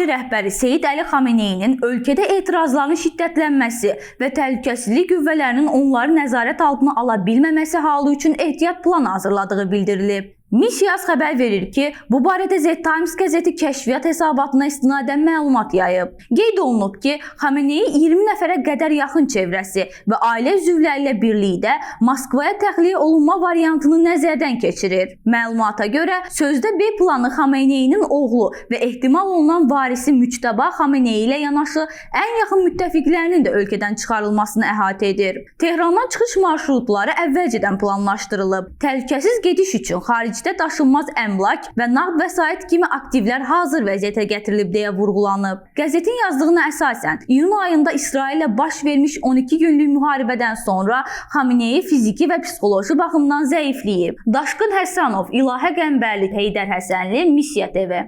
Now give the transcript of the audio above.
Ali rəhbəri Seyid Əli Xameneyinin ölkədə etirazların şiddətlənməsi və təhlükəsizlik qüvvələrinin onları nəzarət altına ala bilməməsi halı üçün ehtiyat planı hazırladığı bildirilib. Misias xəbər verir ki, bu barədə The Times qəzeti kəşfiyyat hesabatına istinadən məlumat yayıb. Qeyd olunub ki, Xameneyi 20 nəfərə qədər yaxın çevrəsi və ailə üzvləri ilə birlikdə Moskvaya təxliyə olunma variantını nəzərdən keçirir. Məlumata görə, sözdə B planı Xameneyinin oğlu və ehtimal olunan varisi Müctəba Xameneyi ilə yanaşı ən yaxın müttəfiqlərinin də ölkədən çıxarılmasını əhatə edir. Tehrandan çıxış marşrutları əvvəlcədən planlaşdırılıb. Təhlükəsiz gediş üçün xaricdə daşınmaz əmlak və nağd vəsait kimi aktivlər hazır vəziyyətə gətirilib deyə vurğulanıb. Qəzetin yazdığına əsasən, iyun ayında İsraillə baş vermiş 12 günlük müharibədən sonra Xameneyi fiziki və psixoloji baxımdan zəifləyib. Daşqın Həsənov, İlahə Qəmbərli, Heydər Həsənli, Missiya TV.